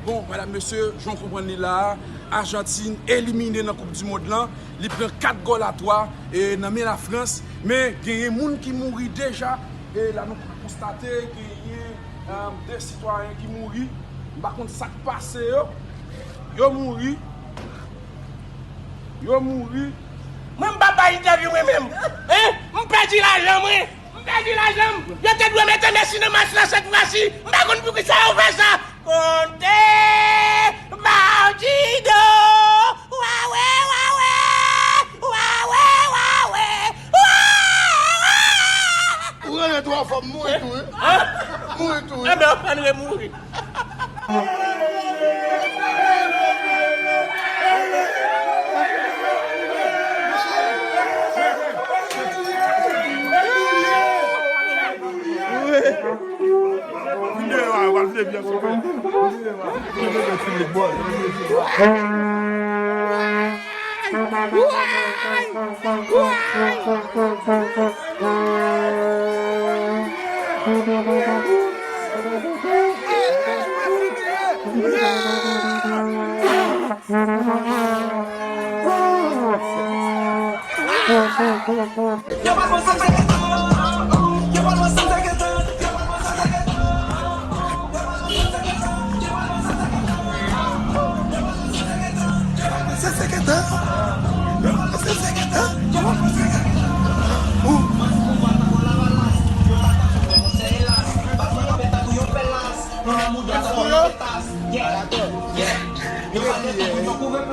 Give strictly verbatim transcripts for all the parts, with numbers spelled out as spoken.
Bon, madam, mesye, jan w konprann li la a, Ajantin elimine nan Koup di Mond lan. Li pran kat gòl a twa, e, nan men Lafrans. Men genyen moun ki mouri deja. E la nou ka konstate genyen, e, de sitwayen ki mouri. M pa konn sa k pase yo. Yo mouri. Yo mouri. Mwen, m pa bay entèvyou mwen menm. Hein? M pèdi lajan mwen. M pèdi lajan m. Yo te dwe mete Messi nan match la sèt fwa si. M pa konn poukisa yo fè sa. Konte Maldino. Wawe, wawe. Wawe, wawe. Wawe. Ou rele twa fwa, m mouri tou, wi. Hein? Mouri tou, wi. Enben, ann remouri.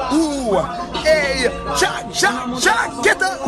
Ooh, hey, cha, cha, cha, get up.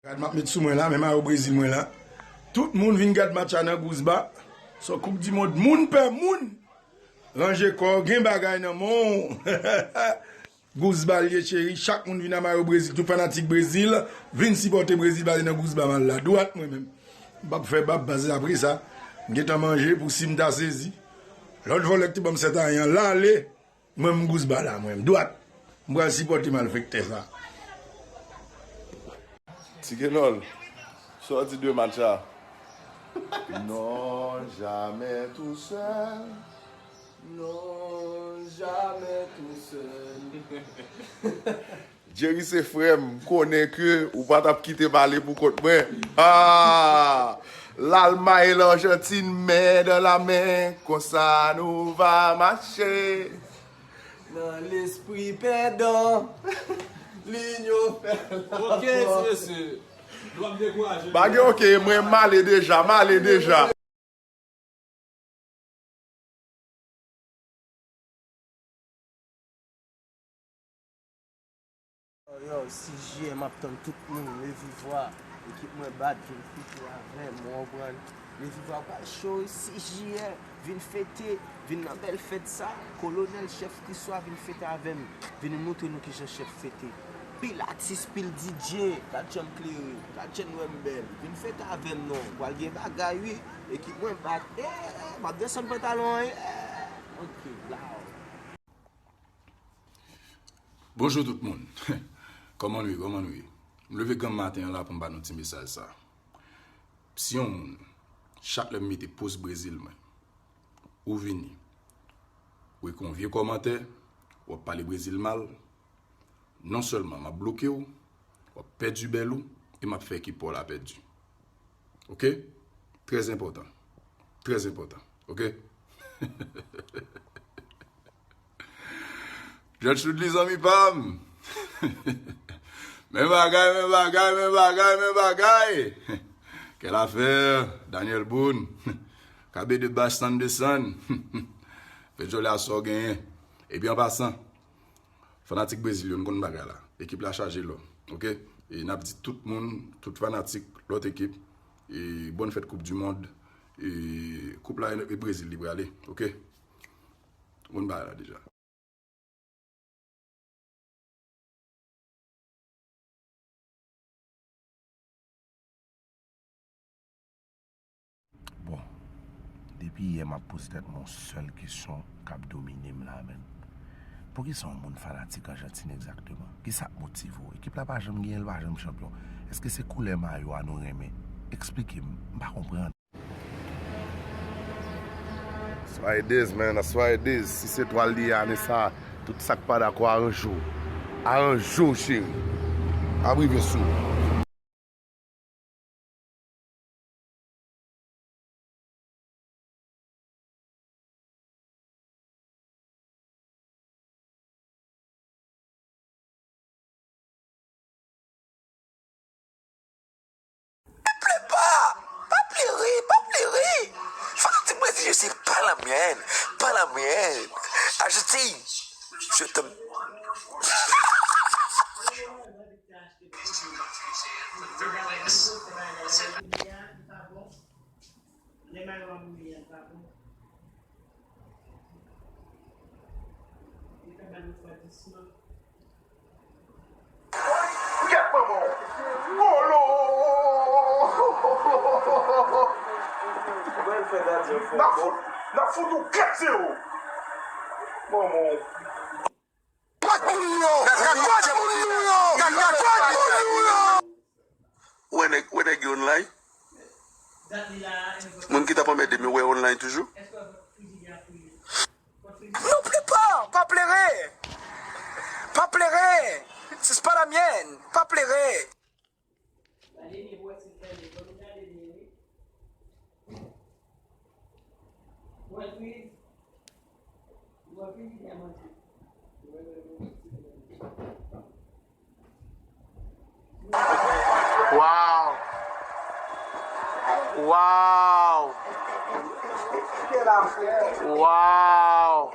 Rad m ap met sou mwen la, men mayo Brezil mwen la. Tout moun vin gad match la nan Gouzba. Se yon koup di mond, moun pè moun. Ranje kò w, gen bagay nan men w. Gouzba l ye cheri, chak moun vin a mayo Brezil, tout fanatik Brezil, vin sipòte Brezil, pase nan Gouzba m al la. Dwat mwen menm. M p ap fè bab, pase apre sa. M gentan manje pou si m ta sezi. Lòt vòlè k te ban m sèt ayen an, l ale. Mwen, m Gouzba la, mwen, m dwat. M pral sipòte malfektè sa. Ti Kenòl, sa w di de match la? Non, jamais tout seul. Non, jamais tout seul. Jerry se frè m, m konnen ke ou pa t ap kite m ale pou kont mwen. Ah! L'Allemagne et l'Argentine, main dans la main, konsa nou va mache. Nan lespri pèdan, linyon fè la fòs. Ok, ti mesye. Nou ap dekouraje nou. Pa gen ok, mwen m ale deja, m ale deja. Yo, sis jiyè, m ap tann tout moun, Levivwa, ekip mwen bat, vin fete avè m, ou konprann? Levivwa pral cho, sis jiyè, vin fete, vin nan bèl fèt sa, Kolonèl, chèf Kriswa, vin fete avè m, vin moutre nou kijan chèf fete. Pil atis, pil D J, gad jan m klere, gad jan nou wè m bèl, vin fete avè m non, pral gen bagay wi, ekip mwen bat, eh, eh, m ap desann pantalon an, eh, ok, la. Bonjou tout moun. Kòman nou ye? Kòman nou ye? M leve granm maten an la pou m ba nou ti mesaj sa. Si yon moun, chak lè m mete post Brezil mwen, ou vini, ou ekri yon vye kòmantè, w ap pale Brezil mal, non sèlman m ap bloke w, w ap pèdi bèl ou, e m ap fè ekip pa w la pèdi. Oke? Trè enpòtan. Trè enpòtan. Oke? Judge Ludly, zanmi pa m. Men bagay, men bagay, men bagay, men bagay. Quelle affaire, Daniel Boone. K B de Bash San de San. Fè djòlè a sa w genyen. Epi an pasan, fanatik Brezil yo, nou konn bagay la. Ekip la chaje lò. Oke? E n ap di tout moun, tout fanatik lòt ekip, e bòn fèt Koup di Mond. E koup la e Brezil li prale. Oke? Ou konn bagay la deja. Bon, depi yè m ap poze tèt mwen yon sèl kesyon k ap domine m la, menn. Poukisa yon moun fanatik Ajantin egzakteman? Kisa k motive w? Ekip la pa janm genyen, l pa janm chanpyon. Èske se koulè mayo a nou renmen? Eksplike m, m pa konprann. That's what it is, man. That's what it is. Si se etwal li ye ane sa, tout sa k pa dakò, aranje w. Aranje w, cheri. Ap rive sou ou. Pa plere, pa plere, pa plere. Fanatik Brezil yo se pa la mienne, pa la mienne. Ajantin, je t'aime. Gèt manman w. Kolo! N ap fout, n ap fout ou kat zewo. Manman w. Kot moun yo? Kot moun yo? Kot moun yo? Ou wè nèg, ou wè nèg yo online? Moun ki t ap anmède m yo, ou wè yo online toujou? Non, plipè, pa plere. Pa plere. C'est pas la mienne. Pa plere. Wow! Wow! Wow!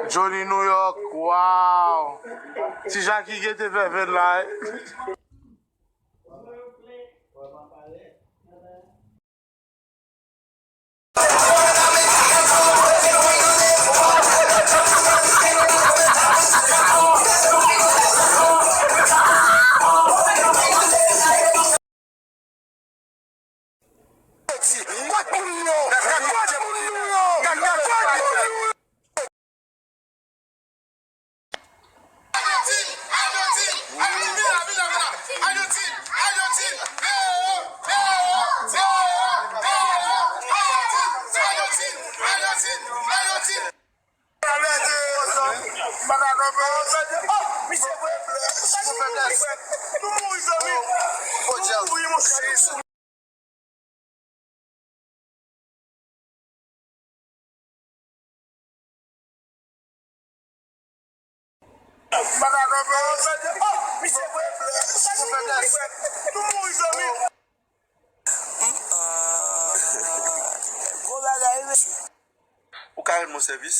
Johnny New York, wow! Ti Jackie gentan fè venn la, eh. Ou ka rann mwen sèvis?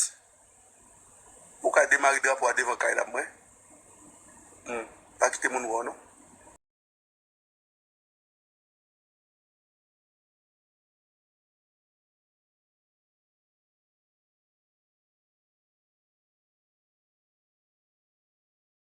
Ou ka demare drapo a devan kay la pou mwen? Hmm. Pa kite moun wè w non.